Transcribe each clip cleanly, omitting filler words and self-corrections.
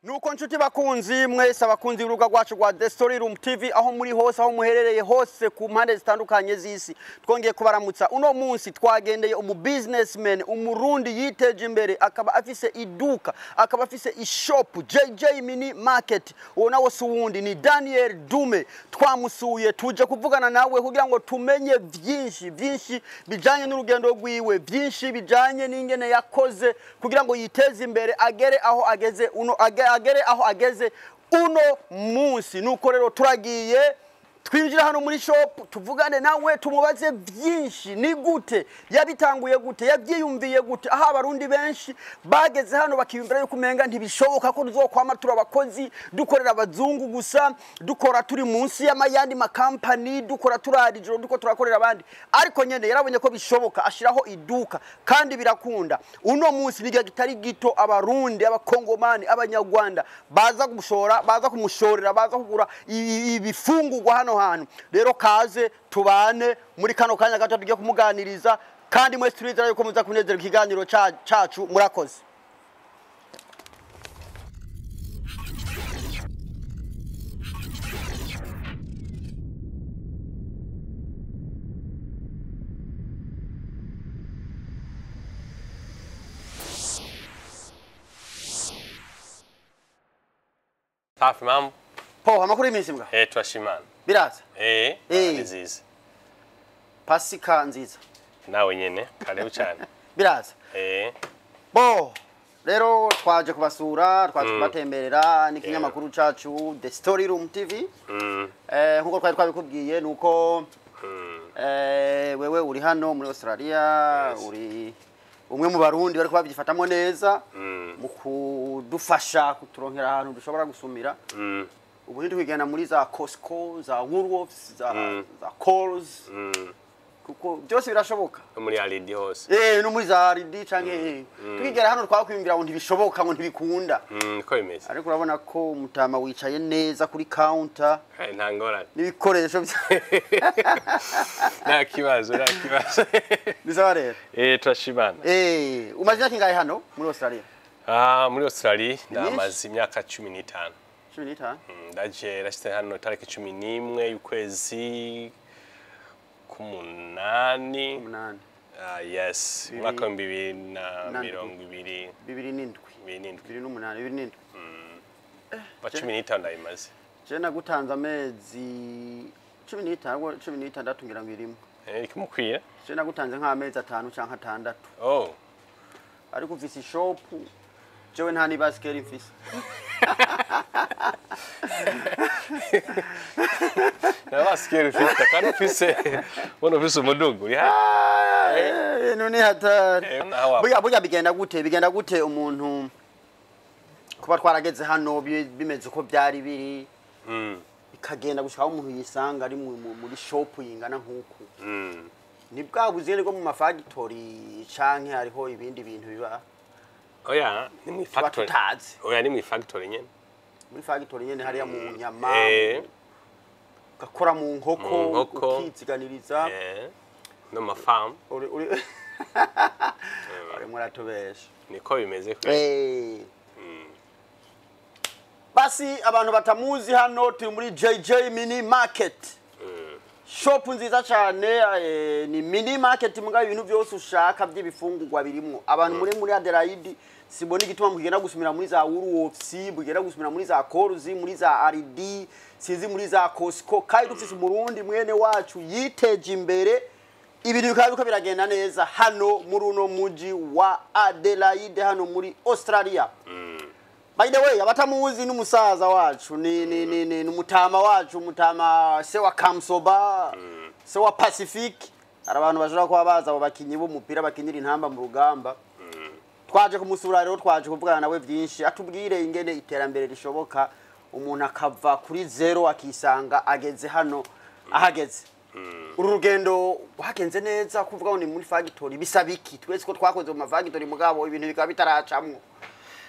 Nuko nshuti bakunzi mwese, abakunzi b'urubuga rwacu rwa The Story Room TV, aho muri hose, aho muherereye hose ku mpande zitandukanye z'isi, twongeye kubaramutsa. Uno munsi twagendeye umu businessman, umurundi yiteje imbere, akaba afise iduka, akaba afise ishop JJ Mini Market. Uwo nawe si uwundi, ni Daniel Dume. Twamusuye, tuje kuvugana nawe kugira ngo tumenye byinshi byinshi bijanye n'urugendo rwiwe, byinshi bijanye n'ingene yakoze kugira ngo yiteze imbere, agere aho ageze uno agere aho ageze uno munsi. Nuko rero turagiye twinjira hano muri shop, tuvugane nawe, tumubaze byinshi: ni gute yabitanguye, gute yabyiyumviye, gute aho abarundi benshi bageze hano bakiyumvira yuko umenga ntibishoboka ko tuzokwama turi abakozi, dukorera abazungu gusa, dukora turi munsi y'amayandi makampani, dukora turara ijoro duko turakorera abandi. Ariko nyene yarabonye ko bishoboka, ashiraho iduka kandi birakunda. Uno munsi ni kitari gito abarundi, abakongomani, abanyarwanda baza kumushora, baza kumushorera, baza kugura ibifungurwa hano hantu. Rero kaze tubane muri kano kanya gato tugiye kumuganiriza, kandi mwese turizera yuko muza kunezerwa ikiganiro cacu. Murakoze. Safi, mambo. Po, amakuru y'iminsi mbwa? Eh, turashimana. Biraza. Eh, Eh. ni nziza. Pasika nziza. Nawe nyene, karibu cyane. Biraza. Eh, Bo, rero twaje kubasura, twaje kubatemberera n'ikinyamakuru cacu The Story Room TV. Nkuko twari twabikubwiye, nuko wewe uri hano muri Australia, uri umwe mu barundi bariko babyifatamo neza mu kudufasha kuturonkera ahantu dushobora gusumira. Ubu ntitwigenda muri za Costco, za Woolworths, za Coles, kuko byose birashoboka. No muri Aldi hose. Eh, no muri za Aldi canke tukigera hano twakwiyumvira ngo ntibishoboka, ngo ntibikunda. Niko bimeze. Ariko urabona ko umutama wicaye neza kuri counter Eh, nta ngorane. n'ibikoresho Nta kibazo, nta kibazo. Ni sawa rero. Eh, turashimana. Eh, umaze imyaka ingahe hano muri Australia? Ah, muri Australia ndamaze imyaka 15. 15? Ndaje nashitse hano tariki 11 y'ukwezi k'umunani. 8. Ah, yes, umwaka w'ibihumbi bibiri na mirongo ibiri 2007. 2007. 2008, 2007. Ba 15 ndayimaze. Je nagutanze amezi 15, 16 ngira ngo irimo. Eh, ikimukwira. Je nagutanze nk'amezi 5 canke 6. Oh. Ariko ufise ishop, jewe nta n'ibasikeri mfise. Nabasikeri ufite kandi ufise, ubona ufise umudugu uri hano. Eh, none hatari. Eh, naho wapfa. Burya bigenda gute, bigenda gute umuntu kuba twarageze hano bimeze uko byari biri, bikagenda gushika aho umuntu yisanga ari muri shop yingana nk'uku? Ni bwa buzere bwo mu mafagitori canke hariho ibindi bintu biba Oya, ni mu tuba factory. tutazi? Oya, ni mu factory nyene. Muri fagitori nyene hariya mu nyama, ugakora mu nkoko, Mu nkoko. ukiziganiriza. Eh. No ma farm. Urimo uratubesha. Niko bimeze kwe. Eh. Basi abantu batamuzi, hano turi muri JJ Mini Market. Shop nziza cyane, ni mini market mugabo ibintu byose ushaka by'ibifungurwa birimwo. Abantu muri Adelaide, simbona igituma mugenda gusumira muri za Woolworths, mugenda gusumira muri za Coles, muri za Aldi, sinzi muri za Costco. Kandi dufise umurundi mwene wacu yiteje imbere, ibintu bikaba biriko biragenda neza hano muri uno muji wa Adelaide, hano muri Australia. By the way, abatamuzi, n'umusaza wacu, ni umutama wacu, umutama se wa Kamsoba, se wa Pacific. Hari abantu bashobora kuba baza abo bakinyi b'umupira bakinira intamba mu rugamba. Twaje kumusura rero, twaje kuvugana nawe byinshi, atubwire ingene iterambere rishoboka, umuntu akava kuri zero akisanga ageze hano ahageze. Uru rugendo wagenze neza, kuvuga ngo ni muri fagitori bisaba iki? Twese ko twakoze mu mafagitori, mugabo ibintu bikaba bitaracamwo,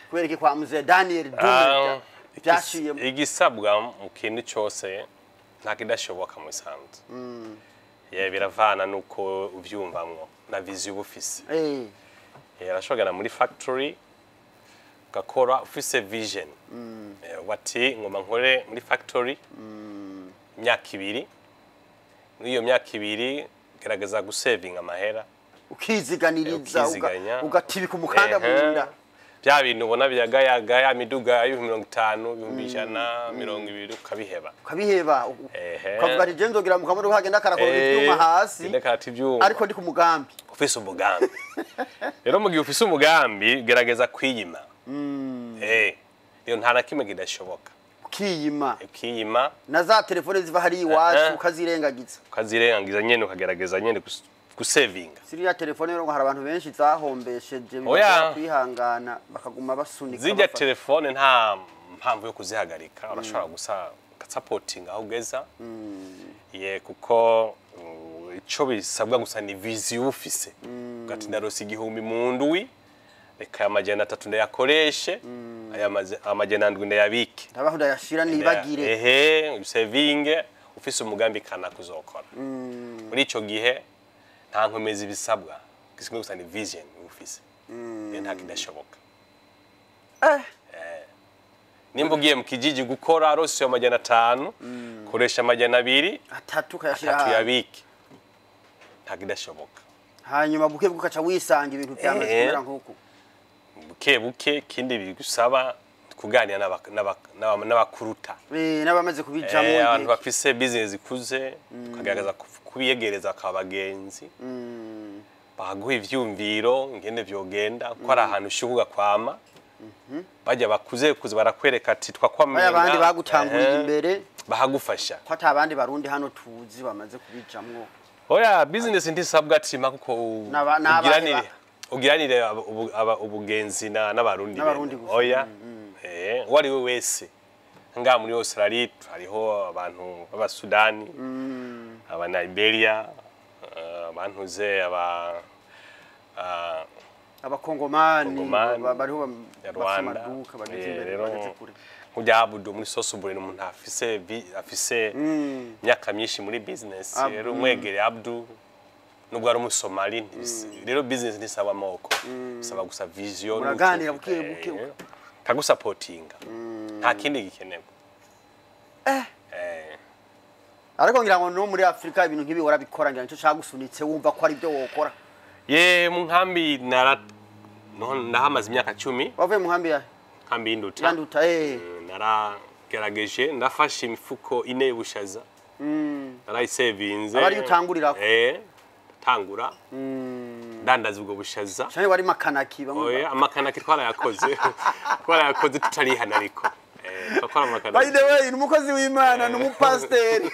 kubera iki kwa mzee Daniel Dume byaciyemo? Igisabwa mu kintu cyose, nta kidashoboka mu bisanzwe. Yeah, biravana nuko uvyumvamwo na vision uba ufise. Arashobora muri factory Ugakora ufise vision. Wati ngoma nkore muri factory imyaka 2, muri iyo myaka 2 gerageza gusavinga amahera, ukiziganiriza, ukiziganya. Ugatibika umukanda mu nda. Bya bintu ubona biyagayaga, ya miduga y'ibihumbi 50, 100,000, 20, ukabiheba. Ukabiheba, ukavuga ati je nzogira mu kamodoka kagenda karakora ivyuma hasi, genda karata ivyuma, ariko ndi ku mugambi. Ufise umugambi. Rero mu gihe ufise umugambi, gerageza kwiyima. Rero nta na kimwe kidashoboka. Ukiyima. Ukiyima. Na za telefone ziva hari iwacu ukazirengagiza. Ukazirengagiza nyene, ukagerageza nyene gusevinga. Siriya telefone rero ngo hari abantu benshi zahombesheje, Oya. bibagora kwihangana bakaguma basunika. Zijya telefone nta mpamvu yo kuzihagarika, urashobora gusa ugasapotinga aho ugeza. Ye kuko ico bisabwa gusa ni vision ufise. Ugati ndarose 1000 mu ndwi, reka aya 300 ndayakoreshe, aya 700 ndayabike. Ndabaho ndayashira nibagire. Ehe, usevinge ufise umugambi kana kuzokora. Muri ico gihe nta nkomezi bisabwa, gisimwe gusa ni vision ufise. Nta kidashoboka. Nimba ugiye mu kijiji gukora arose yo 500, koresha 200, 3 kayashira 3 hanze. Yabike. Nta kidashoboka. Hanyuma buke bukaca wisanga ibintu byamaze kumera nkuko. Buke buke kindi bigusaba kuganira n'abakuruta. N'abamaze kubijamo. Abantu bafise business ikuze, ukagaragaza kubiyegereza akabagenzi. Baguha ivyumviro ngene vyogenda, ko ari ahantu ushubuka kwama. Bajya bakuze kuze barakwereka ati twakwamenya. Abandi bagutanguriye imbere, bahagufasha. Ko atabandi barundi hano tuzi bamaze kubijamwo. Oya, business ntisabwa ati kuko ugiranire ubugenzi n'abarundi. N'abarundi gusa. Oya. Uwari we wese. Nga muri Australia hariho abantu b'Abasudani, aba Liberia, abantu ze aba abakongomani bariho Rwanda, bafite bageze imbere, bageze kure. Nk'ujya Abudu muri Sosubure, umuntu afise imyaka myinshi muri business, rero umwegere Abdu nubwo ari umusomali, rero business ntisaba amoko, bisaba gusa vision. Muraganira buke buke kagusapotinga, nta kindi gikenerwa. Ariko ngira ngo no muri Afrika ibintu nk'ibi warabikora, ngira nico cagusunitse wumva ko ari byo wokora. Ye, mu nkambi nahamaze imyaka 10. Wavuye mu nkambi ya? Nkambi y'Induta. Yanduta. Naragerageje, ndafashe imifuko 4 y'ubushaza. Narayisevinze. Abari utangurira. Tangura. Ndandaza ubwo bushaza. Cyane wari makanaki bamwe. Oya, amakanaki twarayakoze. Twarayakoze tutarihana ariko. Twakora amakanaki. By the way, ni umukozi w'Imana, ni umupasiteri.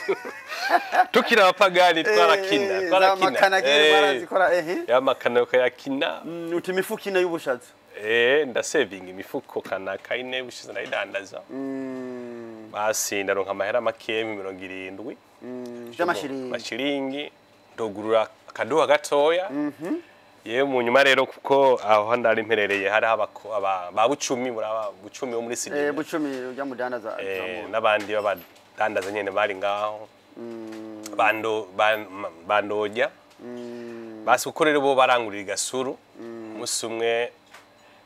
Tukira abapagani twarakina, twarakina. Amakanaki barazikora Ya makanaki yakina. Uti imifuko 4 y'ubushaza. Ndasevinga imifuko kanaka 4 y'ubushaza ndayidandaza. Basi ndaronka amahera make 70. By'amashiringi. Mashiringi ndogurura akaduha gatoya. Ye mu nyuma rero kuko aho ndari mperereye hari aba Bucumi, muraba Bucumi wo muri Sydney. Bucumi ujya mudandaza. N'abandi babadandaza nyene bari ngaho. Bandojya. Basi kuko rero bo barangurira igasuru. Umunsi umwe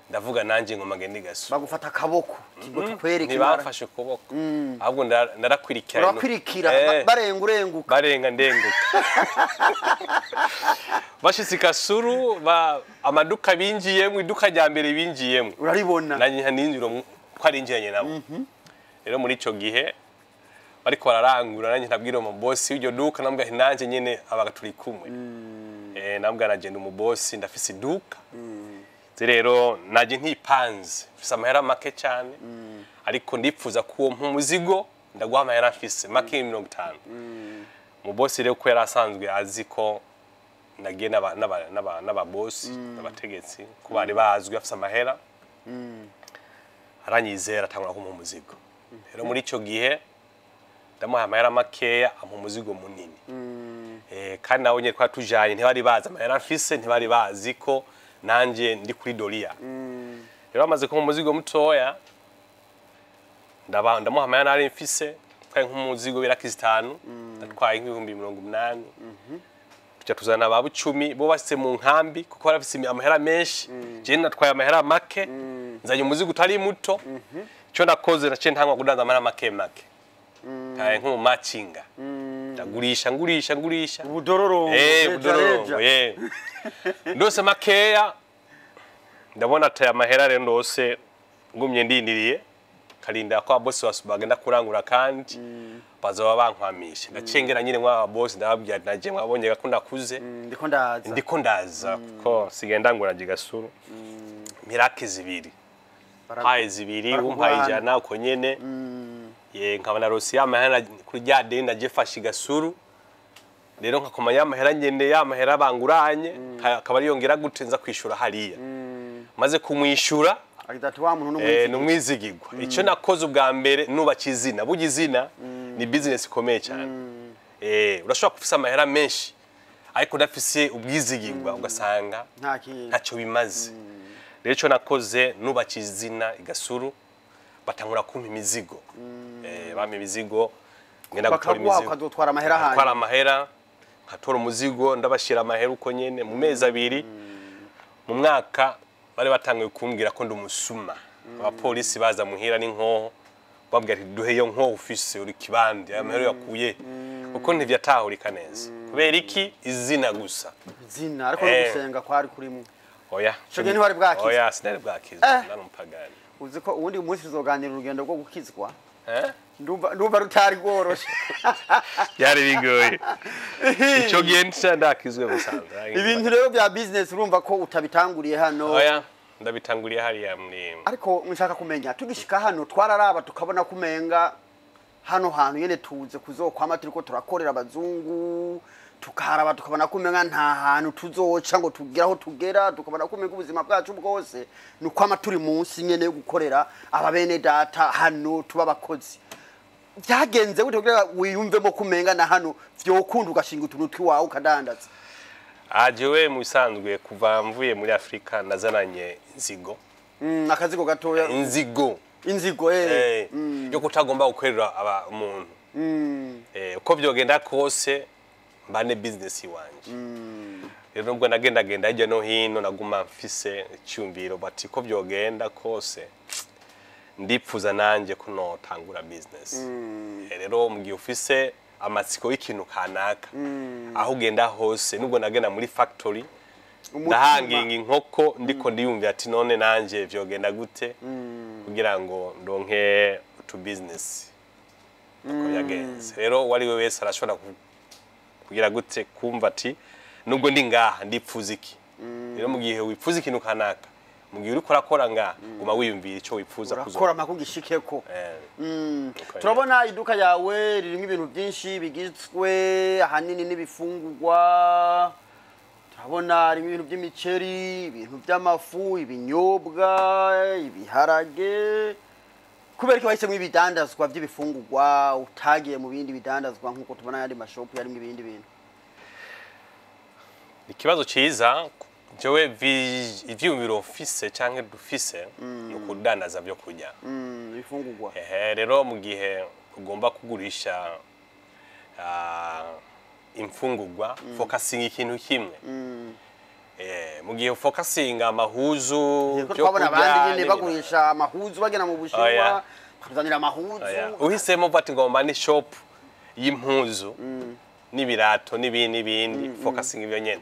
ndavuga nanje ngo magende igasuru. Bagufata akaboko tigo tukwereke. Ntibamfashe ukuboko. Ahubwo narakwirikira. Urakwirikira barenga urenguka. Barenga ndenguka. Bashitse Kasuru amaduka binjiyemo, iduka rya mbere binjiyemo. Uraribona. Nanye ninjira ko arinjiranye nabo. Rero muri ico gihe bariko bararangura, nanye ntabwira mu boss w'iryo duka, nambwa nanje nyene abaga turi kumwe. Nambwa nagenda mu boss ndafise iduka. Rero naje ntipanze, mfise amahera make cyane. Ariko ndipfuza ko uwo mpumuzigo ndaguha amahera mfise make 50. Mu boss rero ko yarasanzwe azi ko nagiye n'ababosi n'abategetsi ko bari bazwi afise amahera, aranyizera atangura kumpa umuzigo. Rero muri ico gihe ndamuha amahera makeya, ampa umuzigo munini. Kandi nawe nyene twatujanye ntibari bazi amahera mfise, ntibari bazi ko nanje ndi kuri Doria. Rero amaze kumpa umuzigo mutoya, ndamuha amahera nari mfise, twaye nk'umuzigo w'iraki 5, ndatwaye nk'ibihumbi 80. Tuca tuzana ba Bucumi bo base mu nkambi, kuko barafise amahera menshi. Je natwaye amahera make, nzanye umuzigo utari muto. Ico nakoze, naciye ntangwa kudanza amahera make make, kaye nko mu macinga, ndagurisha, ngurisha, ngurisha. Ubudororongo. Budororongo. Ndose makeya, ndabona ataya amahera rero ndose ngumye ndindiriye karinda ko ababosi bagenda kurangura kandi bazoba bankwamisha. Ndacengera nyine mwa bosi, ndababwira ati naje mwabonye ko ndakuze. Ndiko ndaza. Ndiko ndaza kuko sigaye ndangura nje gasuru mirake zibiri, paye zibiri, Barakugurana. Umpaye 100 uko nyene. Ye, nkaba narosi ya mahera kuri rya deni naje fashe gasuru. Rero nkakoma ya mahera nyene, ya mahera banguranye, akaba ariyongera gute nza kwishura hariya maze kumwishura. Agira ati wa muntu Ni umwizigirwa. Icyo nakoze ubwa mbere, nubatse izina. Burya izina ni business ikomeye cyane. Urashobora kufisa amahera menshi ariko udafise ubwizigirwa, ugasanga nta kintu. Ntacyo bimaze. Rero icyo nakoze, nubatse izina igasuru, batangura kumpa imizigo. Bampa imizigo, ngenda gutora Bakaguha, imizigo. Ukazotwara amahera Ntwara hanyu. amahera, nkatora umuzigo, ndabashira amahera uko nyene. Mu mezi 2, mu mwaka, bari batanguye kumbwira ko ndi umusuma. Abapolisi baza muhira n'inkoho, babwira ati duhe iyo nkoho ufise, uri kibandi, aya mahera yakuye, kuko ntivyatahurika neza. Kubera iki? Izina gusa. Izina, ariko no gusenga kwari kurimo? Oya. Ico gihe ntiwari bwakizwe? Oya, sinari bwakizwe. Nari umupagani. Uzi ko uwundi munsi tuzoganira urugendo rwo gukizwa? Eh? Ndumva rutari rworoshe. Byari bigoye ico gihe, ndakizwe busanzwe. Ibintu rero bya business, urumva ko utabitanguriye hano? Oya, ndabitanguriye hariya muri Ariko nshaka kumenya, tugishika hano twararaba tukabona kumenga hano hantu nyene tuze kuzokwama turiko turakorera abazungu. Tukaraba tukabona kumenga nta hantu tuzoca ngo tugere aho tugera, tukabona kumenga ubuzima bwacu bwose ni ukwama turi munsi nyene yo gukorera aba bene data hano, tuba abakozi. Byagenze gute kugira wiyumvemo kumenga na hano vyokunda, ugashinga utuntu twiwawe ukadandaza? Jewe mu bisanzwe kuva mvuye muri Afrika nazananye inzigo. Akazigo gatoya. Inzigo. Inzigo, eh. Yo kutagomba gukorera aba umuntu. Uko vyogenda kose mbane business iwanje. Rero nubwo nagendagenda hirya no hino, naguma mfise icyumviro bati ko vyogenda kose ndipfuza nanje ko notangura business. Rero mu gihe ufise amatsiko y'ikintu kanaka, aho ugenda hose, nubwo nagenda muri factory Umutima. ndahanginga inkoko, ndiko ndiyumvira ati none nanje vyogenda gute kugira ngo ndonke utu business. Uko byagenze rero, uwo ari we wese arashobora kugira gute, kumva ati nubwo ndi ngaha ndipfuza iki. Rero mu gihe wipfuza ikintu kanaka, mu gihe uriko urakora ngaha, guma wiyumvira ico wifuza. Urakora mpaka ugishikeko. Uko. Turabona iduka yawe ririmo ibintu byinshi bigizwe ahanini n'ibifungurwa. Turabona harimo ibintu by'imiceri, ibintu by'amafu, ibinyobwa, ibiharage. Kubera ko wahisemo ibidandazwa by'ibifungurwa, utagiye mu bindi bidandazwa nk'uko tubona ayandi mashopu yarimo ibindi bintu? Ikibazo ciza. Jewe ivyiyumviro mfise canke dufise ni ukudandaza vyo kurya. Ibifungurwa. Ehe, rero mu gihe ugomba kugurisha imfungurwa, focusinga ikintu kimwe. Mu gihe focusinga amahuzu Ko vyo twabona kurya abandi nyine bagurisha amahuzu, bagena mu Bushinwa, Oya. bakatuzanira amahuzu. Oya. Uhisemo uvuga ati ngomba ni shop y'impuzu n'ibirato n'ibindi n'ibindi, focusinga ivyo nyene.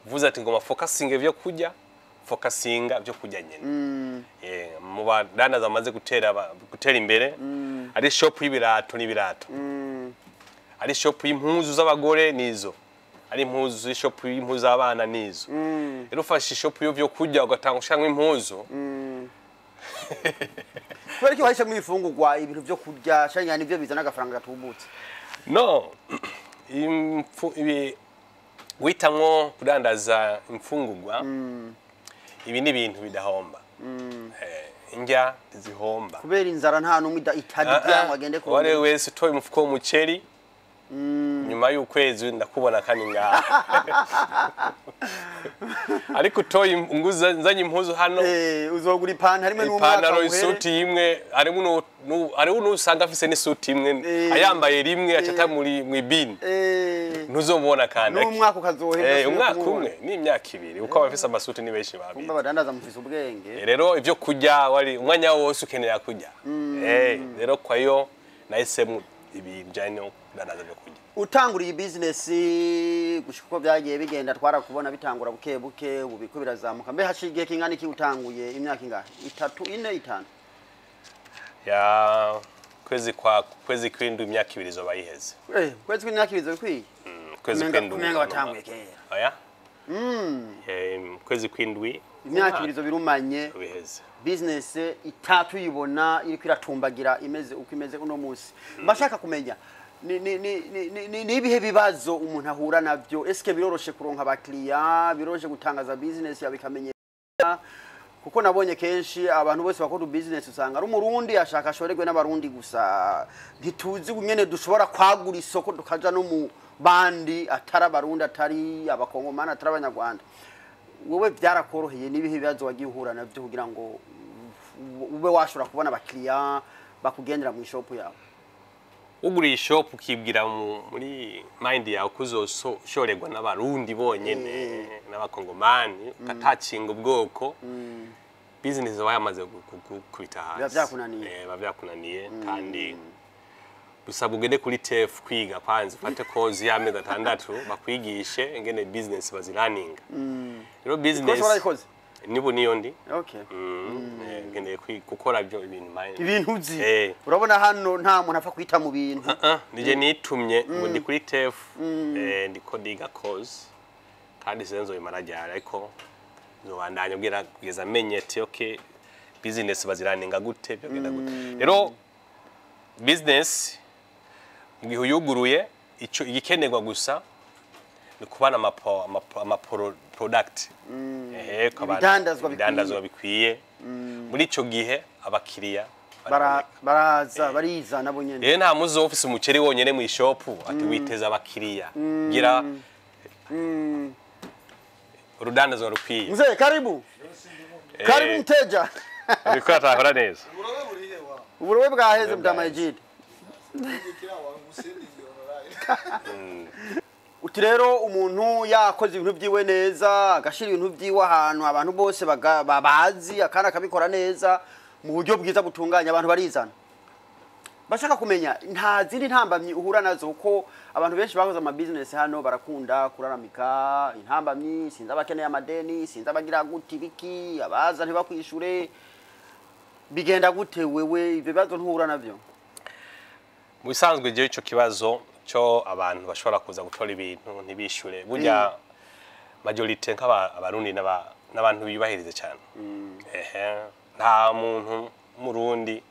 Uvuze ati ngomba focusinga ivyo kurya, focusinga vyo kurya nyene. Mu badandaza bamaze gutera imbere, ari shop y'ibirato n'ibirato, ari shop y'impuzu z'abagore nizo, ari impuzu, shop y'impuzu z'abana nizo. Rero ufashe shop y'ivyo kurya ugatanga ushiramwo impuzu. Kubera ko wahisemo ibifungurwa, ibintu byo kurya shanya nivyo bizana agafaranga gatubutse? No, ibi guhitamwo kudandaza imfungurwa, ibi ni ibintu bidahomba. Indya ntizihomba. Kubera inzara nta n'umwe itarya ngo agende Uwo ari we kurondera. wese utoye umufuko w'umuceri nyuma. Inyuma y'ukwezi ndakubona kandi ngaha, ariko utoye nguza nzanye impuzu hano, uzogura ipantaro imwe n'umwaka ipantaro, uhere. Isuti imwe. Harimo hariho n'usanga afise n'isuti imwe, ayambaye rimwe acata muri mw'ibini, ntuzomubona kandi. N'umwaka ukazohera udasubira Umwaka kumubona. umwe n'imyaka 2, kuko abafise amasuti ni benshi babiri. Kumbe abadandaza mufise ubwenge. Rero ibyo kurya, wari umwanya wose ukenera kurya. Rero kwa yo nahisemo ibintu bijyanye no kudandaza ibyo kurya. Utangura iyi business gushika uko byagiye bigenda, twarakubona bitangura buke buke, ubu biriko birazamuka. Mbe haciye igihe kingana iki utanguye? Imyaka ingahe? 3, 4, 5? Ya, kwezi kwa kwezi kw'indwi imyaka 2 izoba yiheze. Kwezi kw'imyaka 2 bikwiye? Kwezi kw'indwi. Kumenga watanguye kera. Oya. Kwezi kw'indwi. Imyaka 2 izo birumanye. Biheze. Business itatu uyibona iriko iratumbagira, imeze uko imeze uno munsi. Mbashaka kumenya ni ibihe bibazo umuntu ahura navyo. Eske biroroshe kuronka abakiriya? Biroroshe gutangaza business yawe ikamenyekana? Kuko nabonye kenshi abantu bose bakora business usanga ari umurundi ashaka ashorerwe n'abarundi gusa. Ntituzi nyene dushobora kwagura isoko tukaja no mu bandi atari abarundi, atari abakongomani, atari abanyarwanda. Wowe byarakoroheye? N'ibihe bibazo wagiye uhura navyo kugira ngo ube washobora kubona abakiriya bakugendera mu ishopu yawe? Uguriye ishop ukibwira muri mind yawe ko uzoshorerwa n'abarundi bonyene n'abakongomani, ukatacinga ubwoko, business wawe yamaze gukubita hasi. Biba vyakunaniye. Biba vyakunaniye, kandi bisabwa ugende kuri TEF kwiga kwanza, ufate course y'amezi 6, bakwigishe ingene business baziraninga. Rero business Course warayikoze? Nibu niyo ndi. Nkeneye gukora ibyo ibintu Ibintu uzi. Urabona hano nta muntu apfa kwita mu bintu. Ah, nije nitumye ngo ndi kuri TEF, ndiko ndiga course, kandi sinzi nzoyimara ryari, ariko nzobandanya bwira kugeza menye ati okay, business baziraninga gute, byogenda gute. Rero business mu gihe uyuguruye, ico igikenerwa gusa ni kubana ama product, Ibidandazwa bikwiye. Ibidandazwa bikwiye. Muri ico gihe abakiriya Baraza barizana bo nyene. Rero nta muzi ufise umuceri wonyene mu ishopu ati witeza abakiriya. Gira urudandazwa rukwiye. Mzee, karibu. Karibu mteja. Uriko atahora neza. Uburobe burihe wa? Uburobe bwaheze, Uburobe mutama bwaheze. Egide. Kira wangu sindi online. Uti rero umuntu yakoze ibintu byiwe neza, agashira ibintu byiwe ahantu abantu bose babazi, akandi akabikora neza mu buryo bwiza butunganye, abantu barizana. Bashaka kumenya nta zindi ntambamyi uhura nazo, kuko abantu benshi bakoze ama business hano barakunda kuraramika intambamyi: sinzi abakeneye amadeni, sinzi abagira gute, ibiki, abaza ntibakwishure. Bigenda gute wewe? Ibyo bibazo ntuhura navyo? Mu bisanzwe jewe ico kibazo cyo abantu bashobora kuza gutora ibintu ntibishure, burya majorité nk'aba abarundi n'abantu biyubahirize cyane. Nta muntu w'umurundi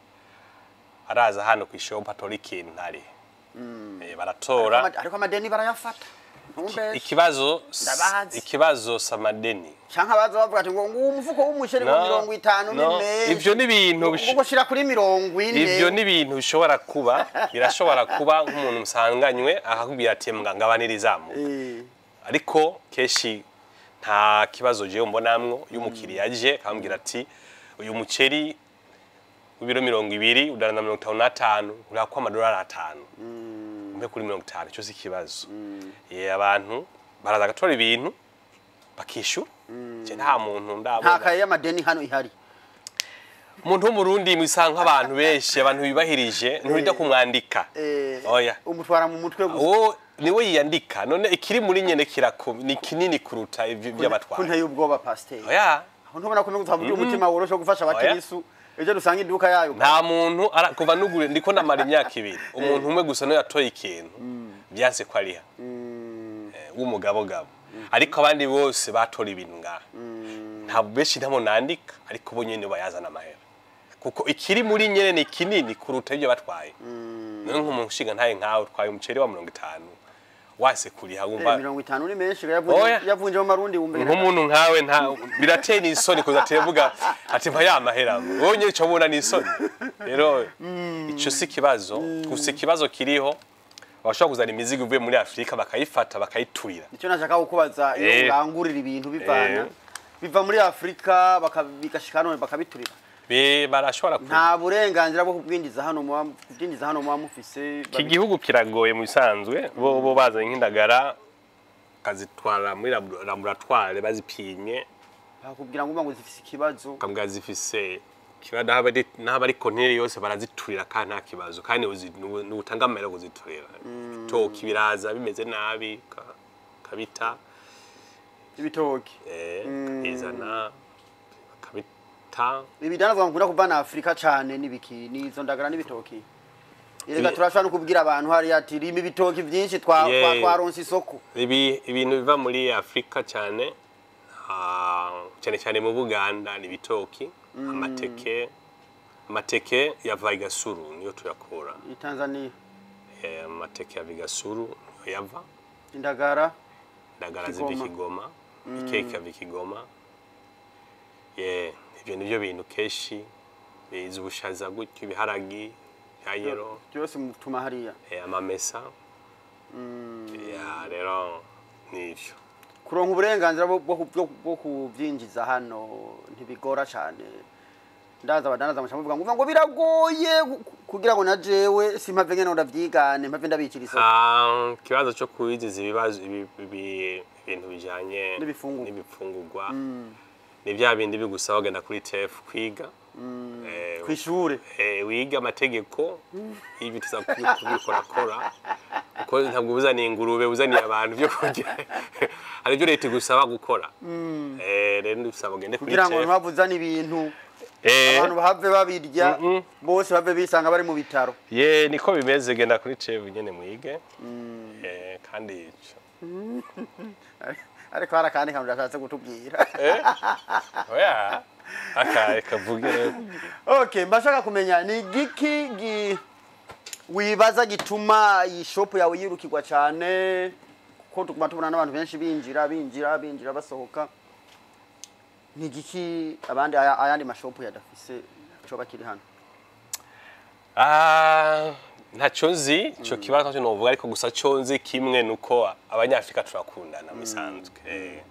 araza hano ku ishopu atora ikintu ntari. Baratora. Ariko amadeni barayafata, ntumbeshe. Ikibazo Ndabazi. Ikibazo samadeni. Canke abaza bavuga ati ngo umufuko w'umuceri ngo No, 50 ni no. menshi. Ivyo ni ibintu ngo shira kuri 40. Ivyo ni ibintu bishobora kuba, birashobora kuba nk'umuntu musanganywe akakubwira ati mbwa ngabanirizamuka, ariko kenshi nta kibazo jewe mbonamwo. Iyo umukiriya aje akambwira ati uyu muceri w'ibiro 20 udana na 55, urakwa amadolari 5, umpe kuri 50, ico si ikibazo. Abantu baraza agatora ibintu bakishura. Je nta muntu Nta ndabona. kaye y'amadeni hano ihari? Umuntu w'umurundi mwisa nk'abantu benshi, abantu bibahirije, nturinda kumwandika. Oya. Umutwara mu mutwe gusa. Uwo niwe yiyandika. None ikiri muri nyene kirako ni kinini kuruta ivyo by'abatwara. Kunteye ubwoba, pasiteri. Oya. Aho ntubona ko umengo umutima woroshe wo gufasha abakirisu, ejo dusanga iduka yayo. Nta muntu kuva nugure ndiko ndamara imyaka 2, umuntu umwe gusa niwe yatoye ikintu byanse ko ariha, w'umugabogabo, ariko abandi bose batora ibintu ngaha ntabwo benshi ntabo nandika, ariko bo nyene bayazana amahera, kuko ikiri muri nyene ni kinini kuruta ibyo batwaye. None nk'umuntu ushinga ntaye nkawe utwaye umuceri wa 50 wase kuriha, wumva 50 ni menshi. Oya. Yavunje mu marundi wumva nk'umuntu nkawe nta birateye n'isoni kuza tevuga ati mpa ya mahera, wowe nyine ico ubona ni isoni. Rero ico si ikibazo gusa, ikibazo kiriho Bashobora kuzana imizigo ivuye muri Afurika bakayifata bakayiturira. Nicyo nashaka kukubaza, iyo urangurira ibintu bivana biva muri Afurika bigashika hano bakabiturira. Barashobora Nta burenganzira bwo kubwinjiza hano muba kubwinjiza hano muba mufise? Iki gihugu kiragoye mu bisanzwe. Bo bazanye nk'indagara bakazitwara muri laboratoire bazipimye, Bakubwira ngo zifise ikibazo. Bakambwira zifise ikibazo, n'aho ari kontineri yose baraziturira kandi nta kibazo, kandi nutanga amahera kuziturira. Ibitoki biraza bimeze nabi kabita. Ibitoki. Bakabizana bakabita. Ibidandazwa mukunda kuvana Afurika cane n'ibiki? N'izo ndagara n'ibitoki? Erega turashobora no kubwira abantu hariya ati rima ibitoki byinshi twaronse isoko. Ibintu biva muri Afurika cyane, cyane cyane mu Buganda, ni ibitoki, amateke. Amateke yava i Gasuru niyo tuyakura. I Tanzania. Amateke yava i Gasuru niyo yava. Indagara. Indagara ziva i Kigoma. Kigoma, ikeke yava i Kigoma. Ibyo nibyo bintu kenshi biza, ubushaza gutyo, ibiharagi bya yero. Byose mutuma hariya. Amamesa ya rero nivyo. Kuronka uburenganzira bwo kubyinjiza hano ntibigora cyane? Ndaza abadandaza muca muvuga ngo biragoye kugira ngo na jewe simpave ngene ndavyigane mpave ndabikira isoko. Ah, ikibazo cyo kubiziza ibibazo ibintu bijanye N'ibifungurwa. N'ibifungurwa ni bya bindi bigusaba kugenda kuri TF kwiga. Kw'ishure. Wiga amategeko y'ibi tuza kubikorakora, kuko ntabwo uzaniye ingurube, uzaniye abantu byo kurya. Hari ibyo leta igusaba gukora. Rero ndusaba ugende kuri Kugira ngo TF. ntibavuzane ibintu abantu bahave babirya bose bave bisanga bari mu bitaro. Ye, niko bimeze, genda kuri TF nyene mwige. Kandi ico Ariko hari akandi kantu ndashatse kutubwira. Oya, akaye kavuge rero. Okay, mbashaka kumenya ni giki wibaza gituma iyi shop yawe yirukirwa cyane, kuko tuguma tubona n'abantu benshi binjira binjira binjira basohoka. Ni giki abandi ayandi mashopu yadafise coba kiri hano? Ah, ntacyo nzi ico kibazo, ntacyo novuga, ariko gusa cyo nzi kimwe nuko Abanyafrika turakundana mu bisanzwe.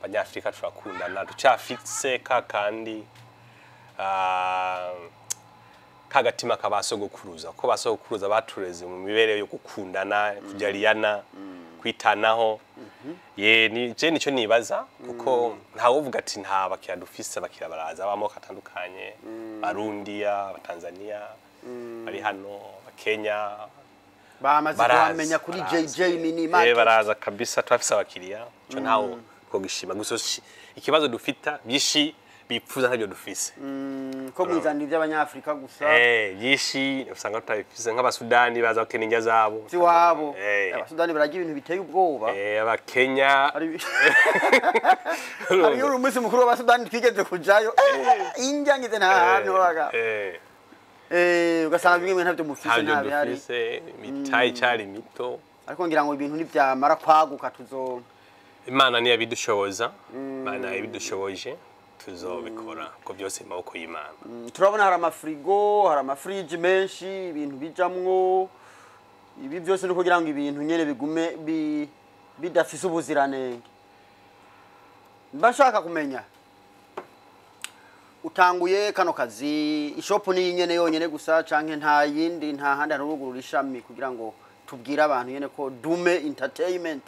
Abanyafrika turakundana, tucafise ka kandi kagatima kabasogokuruza, ko basogokuruza batureze mu mibereho yo gukundana, kujariyana, kwitanaho. Ye, ni je nico nibaza, kuko ntawovuga ati nta bakiriya dufise. Abakiriya baraza b'amoko atandukanye, Barundiya, Abatanzania bari hano, Abakenya. Bamaze Baraza, kuhamenya kuri baraza. JJ Mini Market. Baraza kabisa, turafise abakiriya, ico ntawo twogishima. Gusa ikibazo dufita byinshi bipfuza ntabyo dufise. Ko mwizanira iby'Abanyafrika gusa. Byinshi usanga tutabifise, nk'Abasudani baza bakena indya zabo Ziwabo. Abasudani bararya ibintu biteye ubwoba. Abakenya. Hari umunsi mukuru w'Abasudani twigeze kujayo. Indya ngize nta hantu waga. Ugasanga bimwe ntabyo mufise, Ntabyo nta bihari. dufise, imitahe icari mito. Ariko ngira ngo ibintu nibyamara kwaguka tuzo Imana niyo yabidushoboza, Imana yabidushoboje tuzobikora, ko byose mu maboko y'Imana. Turabona hari amafrigo, hari amafriji menshi, ibintu bijamwo. Ibi byose ni kugira ngo ibintu nyene bigume bidafise ubuziranenge. Mba nshaka kumenya, utanguye kano kazi, ishopu ni nyene yonyene gusa canke nta yindi, nta handi harugurura ishami, kugira ngo tubwire abantu nyene ko Dume Entertainment,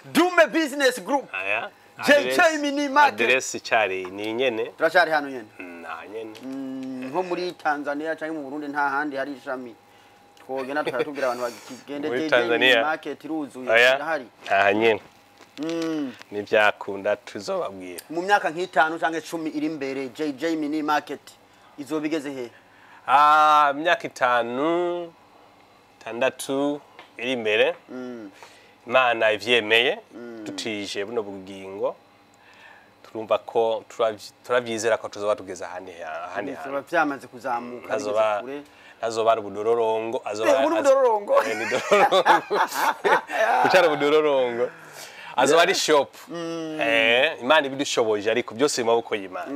Dume Business Group, Aya JJ Mini Market. Aderesi cyari ni nyene. Turacyari hano nyene? Nta nyene. Nko muri Tanzania cyangwa mu Burundi nta handi hari ishami twogenda tukatubwira abantu bagende Muri JJ Tanzania? Mini Market iruzuye, Oya, irahari? nta nyene. Nibyakunda tuzobabwira. Mu myaka nk'itanu cyangwa 10 iri imbere, JJ Mini Market izoba igeze he? Ah, imyaka 5, 6 iri imbere, Imana ivyemeye, tutije buno bugingo, turumva ko turavyizera ko tuzoba tugeze ahandi hantu. Bizoba byamaze kuzamuka bigeze Azoba kure. Azoba ari ubudororongo, azoba Ubu ni ubudororongo. Ni udororongo. Kucara ubudororongo. Azoba ari shop. Imana ibidushoboje, ariko byose mu maboko y'Imana.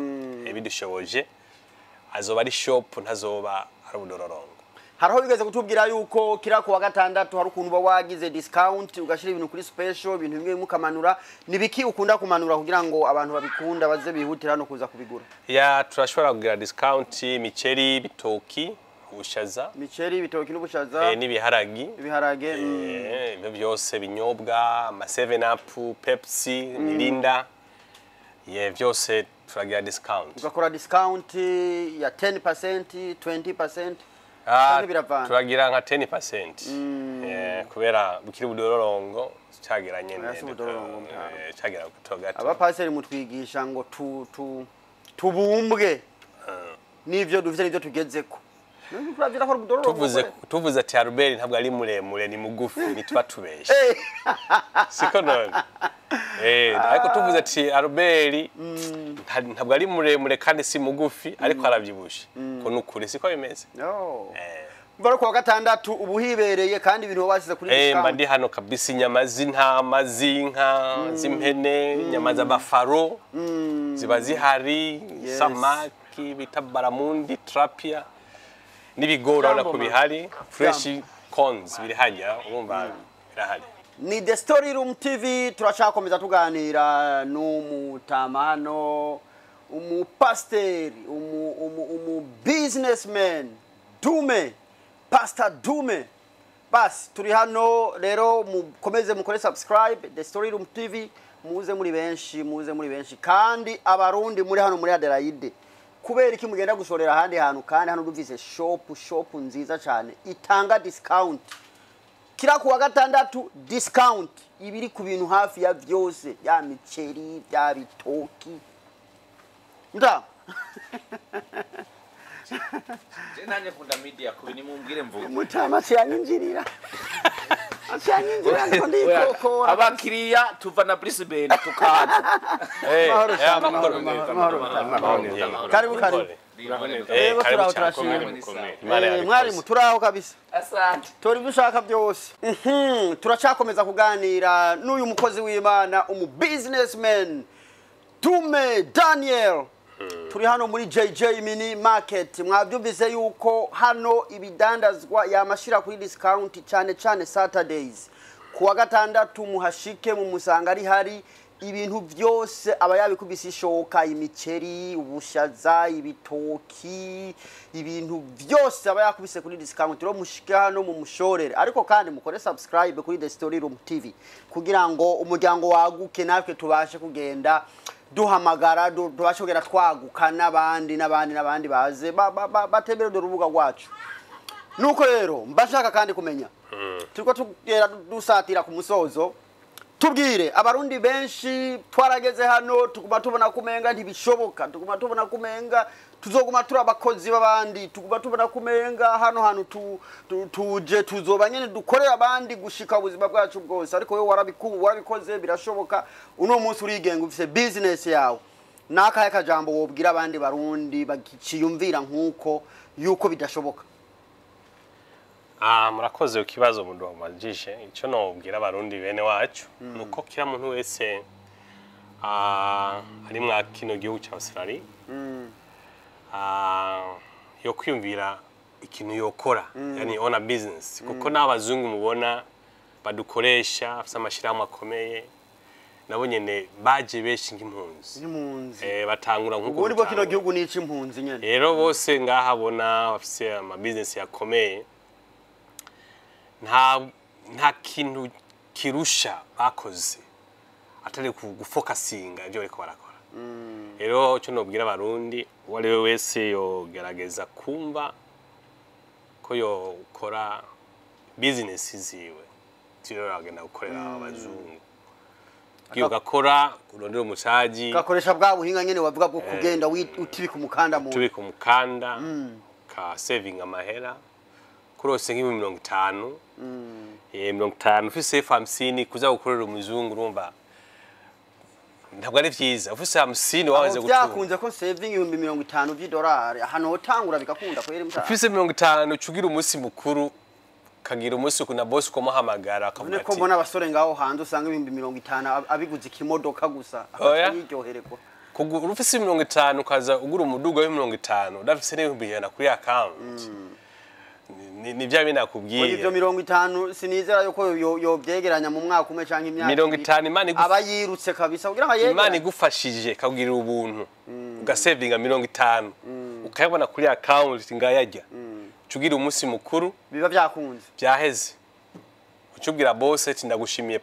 Ibidushoboje azoba ari shop, ntazoba ari ubudororongo. Haraho bigeze kutubwira yuko kira kuwa gatandatu hari ukuntu uba wagize discount, ugashyira ibintu kuri special, ibintu bimwe mukamanura. Ni biki ukunda kumanura kugira ngo abantu babikunda baze bihutira hano kuza kubigura? Ya, turashobora kugira discount imiceri, ibitoki, ubushaza. Imiceri, ibitoki n'ubushaza. N'ibiharagi. Ibiharage. Ibyo byose, binyobwa, ama 7 Up, Pepsi, Mirinda, ye byose turagira discount. Ugakora discount ya 10%, 20%? Ah, Canke biravana? Turagira nka 10%, kubera bukiri budororongo cagera nyene. Oya, si ubudororongo, mutama. Cagera gato gato. Abapaseri mutwigisha ngo tu tu tubumbwe n'ivyo dufite n'ivyo tugezeko. None turavira ko ubudororongo Tuvuze kwe? tuvuze ati Albert ntabwo ari muremure, ni mugufi, ntituba tubeshe. Siko none? Ariko tuvuze ati Albert ntabwo ari muremure kandi si mugufi, ariko aravyibushe, ko nukuri siko bimeze. No. Umva rero, kuwa gatandatu ubu hibereye kandi ibintu baba basize kuri Mba discount. ndi hano kabisa, inyama z'intama, z'inka, z'impene, inyama z'abafaro ziba zihari. Samaki bita barramundi, tilapia n'ibigori, urabona ko Jambo, man. bihari, fresh corns biri hajya, urumva birahari. Ni The Story Room TV, turacyakomeza tuganira n'umutamano, umupasiteri, umu businessman Dume, Pastor Dume. Basi turi hano rero, mukomeze mukore subscribe The Story Room TV, muze muri benshi, muze muri benshi. Kandi Abarundi muri hano muri Adelaide, kubera iki mugenda gushorera ahandi hantu kandi hano dufise shop nziza cyane itanga discount kira kuwa gatandatu? Discount ibiri ku bintu hafi ya byose, ya miceri, bya bitoki nda. Je nanjye nkunda media kubi, nimumbwire mvuge. Mutama cyanyinjirira, cyanyinjirira, ndiko ndikokora. Abakiriya tuva na Brisbane tukaza. Mahoro cyane, Amahoro. Mahoro, mahoro, mahoro. Amahoro. Karibu, karibu. Yego, Karibu turaho, cyane. turashima. Imana yabikoze. Mwarimu, turaho kabisa. Asante. Tora ibyo ushaka byose. Turacyakomeza kuganira n'uyu mukozi w'Imana, umu businessman Dume Daniel. Turi hano muri JJ Mini Market. Mwabyumvise yuko hano ibidandazwa yamashyira kuri discount, cyane cyane Saturdays, kuwa gatandatu. Muhashike mumusanga ari hari, ibintu byose aba yabikubise ishoka: imiceri, ubushaza, ibitoki, ibintu byose aba yakubise kuri discount. Rero mushike hano mumushorere, ariko kandi mukore subscribe kuri The Story Room TV kugira ngo umuryango waguke, natwe tubashe kugenda duhamagara, tubashe kugenda twaguka, n'abandi n'abandi n'abandi baze batembere dore urubuga rwacu. Nuko rero mbashaka kandi kumenya, turiko tugera dusatira ku musozo, tubwire, Abarundi benshi twarageze hano tuguma tubona kumenga ntibishoboka, tuguma tubona kumenga tuzoguma turi abakozi b'abandi, tuguma tubona kumenga hano hantu tuje tuzoba nyene dukorera abandi gushika ubuzima bwacu bwose. Ariko wewe warabikoze, birashoboka. Uno munsi urigenga, ufise business yawe. Nakahe kajambo wobwira abandi Barundi bakiciyumvira nk'uko yuko bidashoboka? Ah, murakoze ku kibazo mudubajije. Icyo nobwira Abarundi bene wacu nuko kila muntu wese ari mwa kino gihugu cya Australia yo kwiyumvira ikintu yokora, yani own a business, kuko n'abazungu mubona badukoresha, afise amashirahamwe akomeye, nabo nyene baje benshi nk'impunzi. N'impunzi. Batangura nk'uko Ubundi bwo kino dutangura. gihugu ni ic'impunzi nyene. Rero bose ngaha bona bafise ama business yakomeye, nta kintu kirusha bakoze atari gufokasinga ibyo bariko barakora. Rero icyo nobwira Abarundi, uwo ari we wese yogerageza kumva ko yokora business ziwe, tiro agenda gukorera abazungu. Ugiye ugakora, urondera umusaji. Ugakoresha bwa buhinga nyene wavuga bwo kugenda utibika umukanda mu Tubika umukanda, ka saving amahera kurose nk'ibihumbi 50, 50 ufise 50 kuza gukorera umuzungu, urumva ntabwo ari vyiza. Ufise 50 wabanze Aho gutunga. Byakunze ko saving 50,000 vy'idolari ahantu hotangura bigakunda kweri, mutara? Ufise 50 ucugira umunsi mukuru, kagira umunsi na boss ukamuhamagara akavuga None ko ati mbona abasore ngaho hanze usanga 50,000 abiguze ikimodoka gusa, Oya. yiryohererwa. Kugura ufise 50 ukaza ugura umuduga wa 50, udafise n'ibihumbi 100 kuri account. Ni bya bindi nakubwiye. Ivyo 50 sinizera yuko yobyegeranya mu mwaka umwe canke imyaka 50 Imana aba yirutse kabisa kugira ngo yegeranye. Imana igufashije ikakugirira ubuntu ugasevinga 50 ukayabona kuri account ngayajya cugira umunsi mukuru biba byakunze byaheze ucubwira boss ati ndagushimiye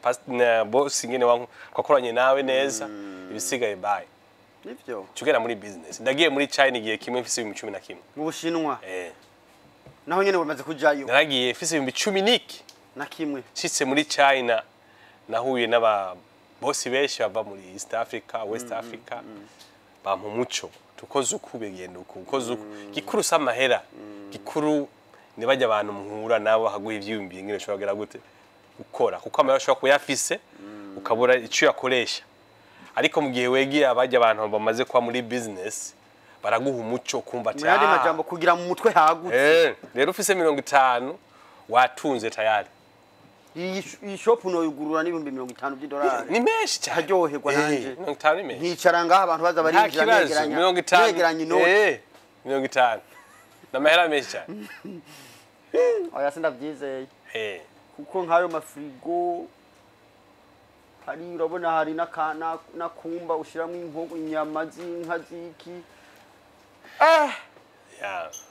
boss ngene twakoranye nawe neza ibisigaye bye. Nivyo cugera muri business. Ndagiye muri China igihe kimwe mfise 11,000 mu Bushinwa. Naho nyene bamaze kujayo. Naragiye mfise 10,000 na kimwe. Nshitse muri China nahuye n'aba boss benshi bava muri East Africa, West Africa. Bampa umuco tukoze uku bigenda uku ukoze uku. Gikuru samahera. Gikuru nibajya abantu muhura nabo haguye ivyiyumviye ngene ushobora kugira gute gukora kuko amahera ushobora kuyafise ukabura ico yakoresha. Ariko mu gihe wegiye abajya abantu bamaze kuba muri business baraguha umuco kumva ati mu majambo kugira mu mutwe hagutse. Rero ufise 50 watunze tayari. Iyi shop no yugurura n'ibihumbi 50 by'idolari. Ni menshi cyane. Haryoherwa nanje. 50 ni menshi. Nkicara ngaha abantu baza barinjira negeranya. Negeranya inoti. 50. Namahera menshi cyane. Oya sindavyizeye. Kuko nkayo mafrigo hari urabona hari nakumba ushiramo inkoko inyama z'inka ziki.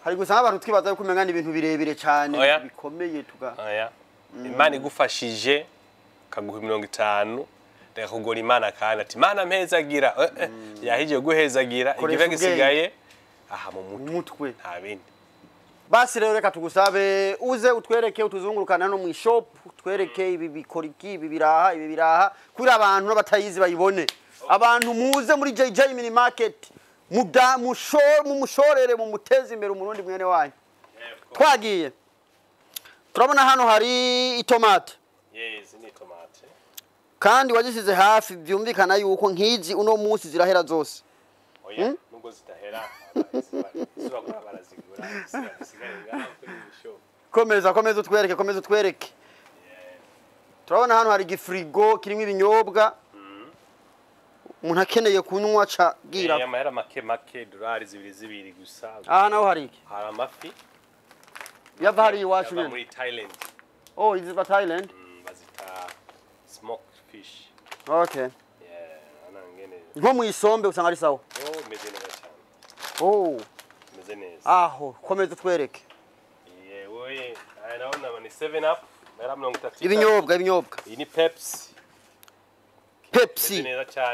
Hari gusa abantu twibaza yuko umenga ni ibintu birebire cyane bikomeye tuga. Imana igufashije kaguha 50 reka kugora Imana kandi ati Imana mpezagira yahije guhezagira igihe gisigaye aha mu mutwe nta bindi. Basi rero reka tugusabe uze utwereke utuzungurukana no mu shop utwereke ibi bikoriki ibi biraha ibi biraha kuri abantu n'abatayizi bayibone. Abantu muze muri JJ Mini Market mumushorere mumuteze imbere umurundi mwene wanyu. Twagiye turabona hano hari itomate. Yes, ni tomate. Kandi wagisize hafi byumvikana yuko nkizi uno munsi zirahera zose. Oya, nubwo zitahera zibagura barazigura zisigaye ngaho kuri shop. Komeza komeza utwereke komeza utwereke. Turabona hano hari igifrigo kirimo ibinyobwa. Umuntu akeneye kunywa ca gira. Amahera make make dolari 2 gusa. Aha naho hari iki? Hari amafi. Yava hari iwacu nyene. Muri Thailand. Oh, iziva Thailand? Bazita smoked fish. Okay. Yeah, ana ngene. Nko mu isombe usanga ari sawa. Oh, meze neza cyane. Oh, meze neza. Aho, komeza utwereke. Yewe, aya naona ni 7 up, mera 30. Ibinyobwa, ibinyobwa. Iyi ni Pepsi. Pepsi.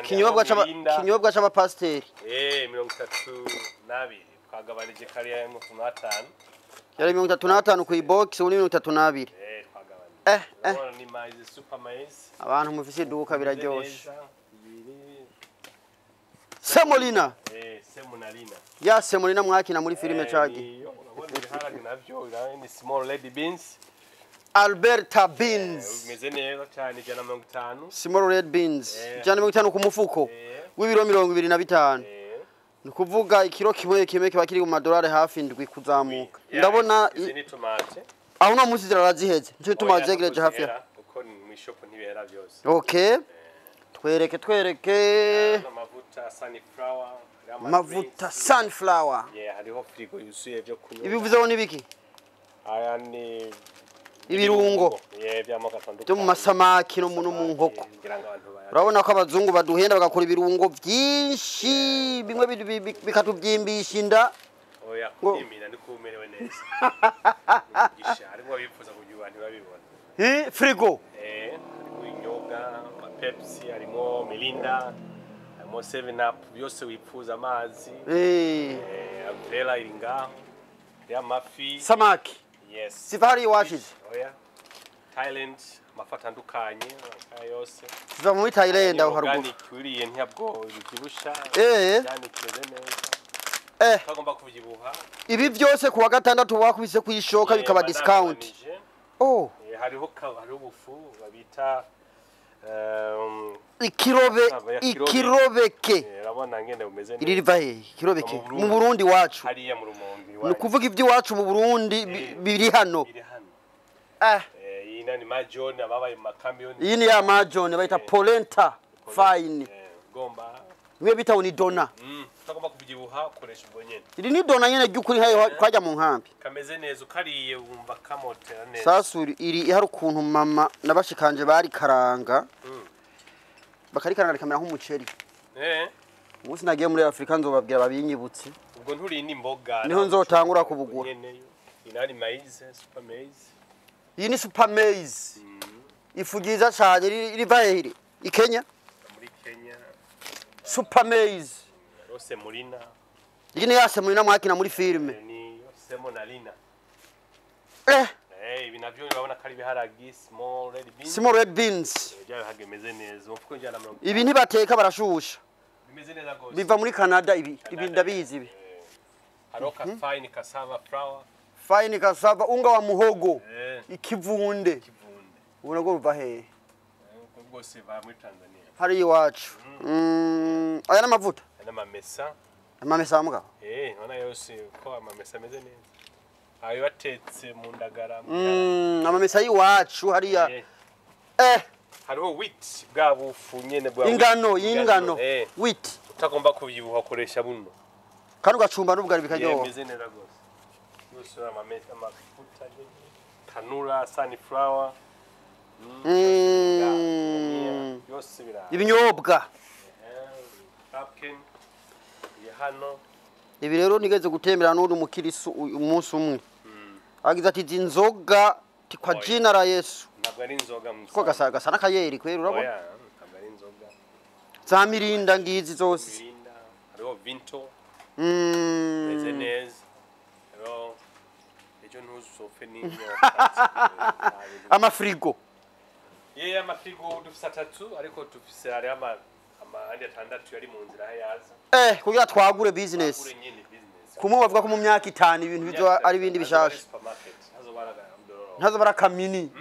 Kinyobwa c'abapasteri. 32. Twagabanije kariya 35. Yari 35 ku box ubu ni 32. Twagabanije. Ni maize super maize. Abantu mufise iduka biraryoshe. Semolina. Semolina. Ya semolina mwakina muri filime cagi. Urabona ibiharage navyo ni small lady beans. Alberta beans. Meze neza cyane 150. Small red beans. 150 ku mufuko. W'ibiro 25. Ni kuvuga ikiro kimwe kimwe kiba kiri mu madolari hafi 7 kuzamuka. Ndabona izi ni tomate. Aho no munsi ziraraziheze. Nico gituma zegereje hafi ya. Kuko mu shop ntibera byose. Okay. Twereke twereke. Amavuta sunflower. Mavuta sunflower. Yeah, hariho frigo yuzuye byo kunywa. Ibivuzeho nibiki? Aya ni ibirungo. By'amoko atandukanye. Byo mu masamaki no mu nkoko. Urabona ko abazungu baduhenda bagakora ibirungo byinshi bimwe bikatubyimbisha inda. Oya, kubyimira ndi kumerewe neza. Gisha harimo abifuza kugira ntibabibona. Frigo. Harimo ibinyobwa, Pepsi, harimo Mirinda, harimo 7 up, byose wifuza amazi. Umbrella iri ngaho. Ya mafi. Samaki. Yes. Siva hari iwacu. Oya. Thailand amafi atandukanye yose. Siva muri Thailand aho haruguru. Organic uriye ntabwo bikibusha. Yani kimeze neza. Tugomba kuvyibuha. Ibi byose kuwa gatandatu wakubise kuyishoka bikaba discount. Oh. Hariho hariho ubufu babita ikirobeke. Urabona ngene bumeze neza. Iri riva he? Ikirobeke mu Burundi wacu. Hariya mu Rumonge wacu. Ni kuvuga iby'iwacu mu Burundi biri hano. Biri hano. Iyi nani majone ababaye mu makamyoni. Iyi ni ya majone bayita polenta fine. Gomba Bimwe bita ngo ni dona. Utagomba kubyibuha ukoresha ubwo nyene. Iri ni dona nyene ry'ukuri, hayo twajya mu nkambi. Kameze neza, ukariye wumva kamotera neza. Sasuri iri hari ukuntu mama nabashikanje bari karanga, bakarikaranga rikamera nk'umuceri. Umunsi nagiye muri Afurika nzobabwira babinyibutse. Ubwo nturinda imboga. Niho nzotangura kubugura. Nyeneyo inari maize, super maize. Iyi ni super maize, ifu ryiza cyane riva hehe? I Kenya? Muri Kenya. Super maize. Rose murina. Iyi ni yase muri namwakina muri filime. Ni semonalina. Ibi navyo urabona ko ari ibiharagi, small red beans. Small red beans. Bya biharage bimeze neza, umufuko 150. Ibi ntibateka, barashusha. Bimeze neza gose. Biva muri Canada ibi. Ibi ndabizi ibi. Hariho ka fine cassava flour. Fine cassava, unga wa muhogo. Ikivunde. Kivunde. Ubona ko ruva hehe? Ubwo bwose va muri Tanzania. Hari iwacu. Aya n'amavuta. N'amamesa. Amamesa mugabo. Urabona yose ko amamesa ameze neza, ayo batetse mu ndagara, mu biharage. Amamesa y'iwacu hariya. Hariho wheat, bwa bufu nyene bwa Ingano. wheat. Y'ingano. Wheat. Utagomba kubyibuha ukoresha buno. Kandi ugacumba n'ubugari bikaryoha. Bimeze neza rwose yose, amamesa, amavuta nyene, canola, sunflower. Yose bira. Ibinyobwa. Pumpkin iri hano. Ibi rero nigeze gutembera n'undi mukirisu umunsi umwe, agize ati izi nzoga ti kwa Oya. jina la Yesu. Ntabwo ari inzoga mu. Ko gasa n'akayeri kwera, urabona. Oya, ntabwo ari inzoga. Za Mirinda ngizi zose. Mirinda, hariho Vinto. Meze neza rero, ejo ntuzopfe n'inyota. Amafirigo. Ye, amafirigo dufise atatu, ariko dufise hariho andi atandatu yari mu nzira aho yaza. Kugira twagure business. Kure nyene business. Kumwe bavuga ko mu myaka 5 ibintu bizoba ari ibindi bishasha. Supermarket hazoba ari agandororo. Ntazo barakamini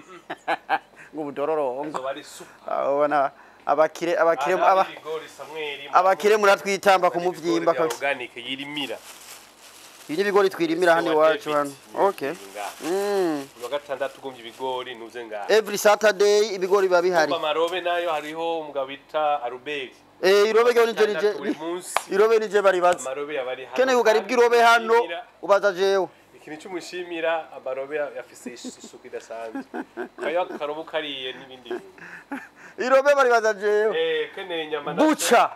ngo budororo. Hazoba ari super. Abona abakire, abakire aba Ibigori Samweli. Abakire muratwitamba ku muvyimba kabisa kabisa. Organic yirimira. Ibi ni ibigori twirimira hano iwacu hano. Okay. Wa gatandatu ugomvye ibigori nuze ngaha. Every Saturday ibigori biba bihari. Kumva amarobe nayo, hariho umugabo bita Aruberi. Irobe ryo nije Gatandatu buri nije munsi irobe nije baribaza. Amarobe yaba ari hano. Kene ubugari bw'irobe hano ubaza jewe. Ikintu cy'umushimira, amarobe afise isuku idasanzwe, kayo akarobo kariye n'ibindi bintu. Irobe baribaza jewe. Keneye inyama nazo. Buca.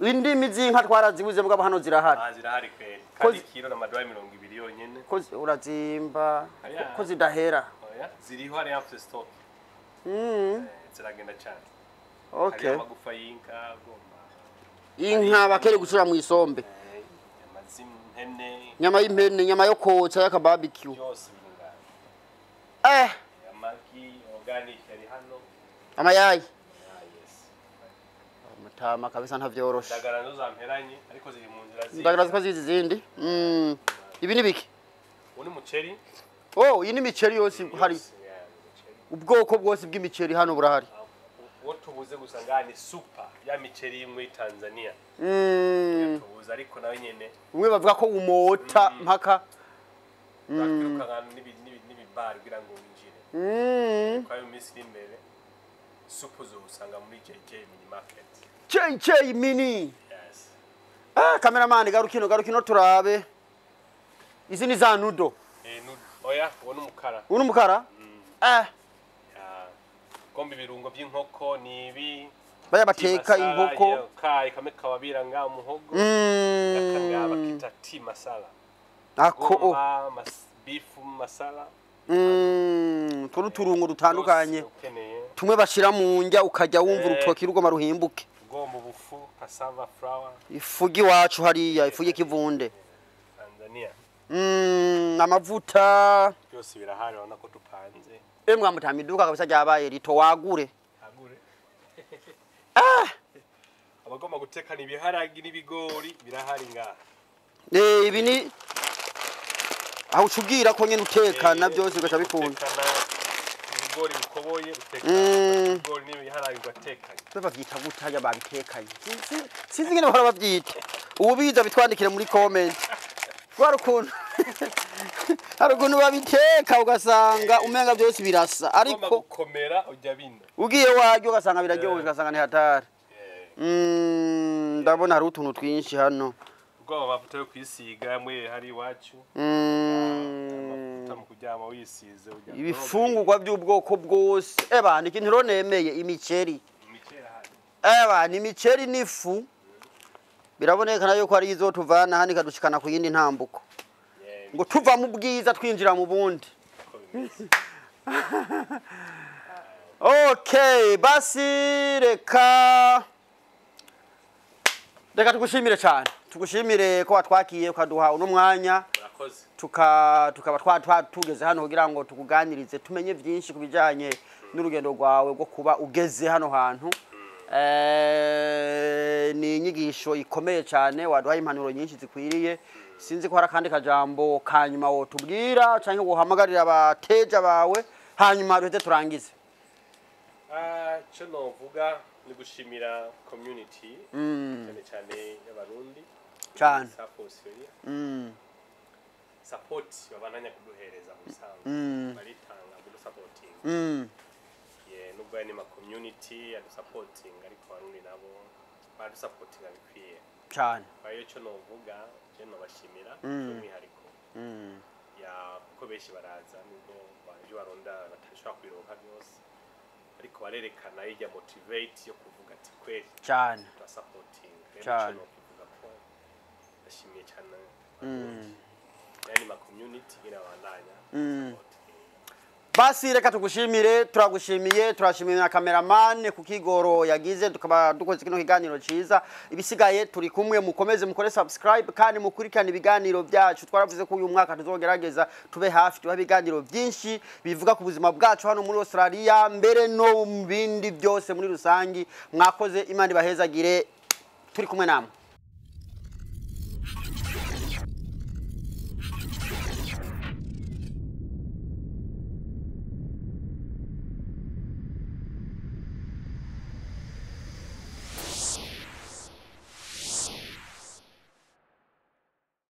Indimi z'inka twarazibuze, mugabo hano zirahari. Ah, zirahari kweli, kandi kilo n'amadolari 20 yonyene. Ko urazimba. Aya. Ko zidahera. Oya, ziriho, hari afite stock. Ziragenda cyane. Okay. Hariho amagufa y'inka agomba. Inka bakere gucura mu isombe. Inyama z'impene. Inyama y'impene, inyama yo kotsa y'akabarbecue. Byose biri ngaho. Amagi organic ari hano. Amayayi. Ah, yes. Mutama kabisa ntavyoroshe. Indagara nazo zamperanye, ariko ziri mu nzira zindi. Indagara ziko zizi zindi. Ibi ni biki? Uwo ni umuceri. Oh, iyi ni imiceri yose hari. Yose, yeah, umuceri. Ubwoko bwose bw'imiceri hano burahari. Uwo tubuze gusa ngaha ni super ya miceri yo muri Tanzania. Tubuze, ariko nawe nyene Umwe bavuga ko umota mpaka. bakwirukankana n'ibibari kugira ngo winjire. Kwa hiyo minsi iri imbere supu uzosanga muri JJ Mini Market. JJ Mini. Yes. Ah, cameraman, garukino garukino turabe. Izi ni za noodle. Oya, uwo ni umukara. Uno mukara? Ya. Gomba ibirungo by'inkoko ni ibi. Baya bateka Tea masala, inkoko. iyo kayi kamwe kababira nga umuhogo. Yakanga bakita tea masala. Ako. Gomba beef masala. Turu turungo dutandukanye. Byose ukeneye. Tumwe bashira mu ndya ukajya wumva urutoki rugoma ruhimbuke. Ugomba ubufu, cassava flour. Ifugi wacu hariya, ifugi kivunde. Tanzania. Amavuta. Byose birahari, urabona ko dupanze. Emwe mutama, iduka kabisa ryabaye rito, wagure. Agure. Abagomba gutekana ibiharagi n'ibigori birahari ngaha. Ibi ni aho ucubwira ko nyene utekana byose bigaca bikunda. Utekana ibigori bikoboye, utekana ibigori n'ibiharagi ugatekanya. Twe bavyita gutaya babitekanye. Sinzi ingene bahora bavyita. Ububiza bitwandikire muri comment. Rwari ukuntu hari ukuntu babiteka ugasanga umenga byose birasa, Ugomba ariko gukomera ujya bino. ugiye waryo ugasanga biraryoshye, ugasanga ni hatari. Ndabona hari utuntu twinshi hano. Ubwo amavuta yo kwisiga amwe hari iwacu, amavuta mu kuryama wisize ujya. Ibifungurwa by'ubwoko bwose. Eba ni ikintu rero nemeye, imiceri. Imiceri ahari. Eba ni imiceri n'ifu, birabonekana yuko ari izo tuvana hano ikadushikana ku yindi ntambuko, ngo tuva mu bwiza twinjira mu bundi. Uko bimeze. Okay, basi reka tugushimire cyane, tugushimire ko watwakiye ukaduha uno mwanya. Murakoze. Tukaba tugeze hano kugira ngo tukuganirize, tumenye byinshi ku bijyanye n'urugendo rwawe rwo kuba ugeze hano hantu. Ni inyigisho ikomeye cyane, waduhaye impanuro nyinshi zikwiriye. Sinzi ko hari akandi kajambo ka nyuma wotubwira cyangwa guhamagarira abateja bawe, hanyuma duhite turangize. Ah, icyo novuga ni gushimira community, cyane cyane y'Abarundi South Australia, support babandanya kuduhereza mu bisanzwe, baritanga kudusapotinga. Yeah, nubwo ni ma community yadusapotinga, ariko Abarundi nabo baradusapotinga bikwiye. Kwa hiyo icyo novuga, je nobashimira by'umwihariko, ya kuko benshi baraza nubwo ibyo baronda batashobora kubironka byose, ariko barerekana ijya motivate yo kuvuga ati kweli turasapotinga. Rero icyo nokuvuga ko ndashimiye cyane Abarundi, yani ma community nyine babandanya supporting. Basi reka tugushimire, turagushimiye, turashimira na cameraman ku kigoro yagize, tukaba dukoze kino kiganiro ciza. Ibisigaye turi kumwe, mukomeze mukore subscribe kandi mukurikirane ibiganiro byacu. Twaravuze ko uyu mwaka tuzogerageza tube hafi, tubahe ibiganiro byinshi bivuga ku buzima bwacu hano muri Australia, mbere no mu bindi byose muri rusangi. Mwakoze, Imana ibahezagire, turi kumwe namwe.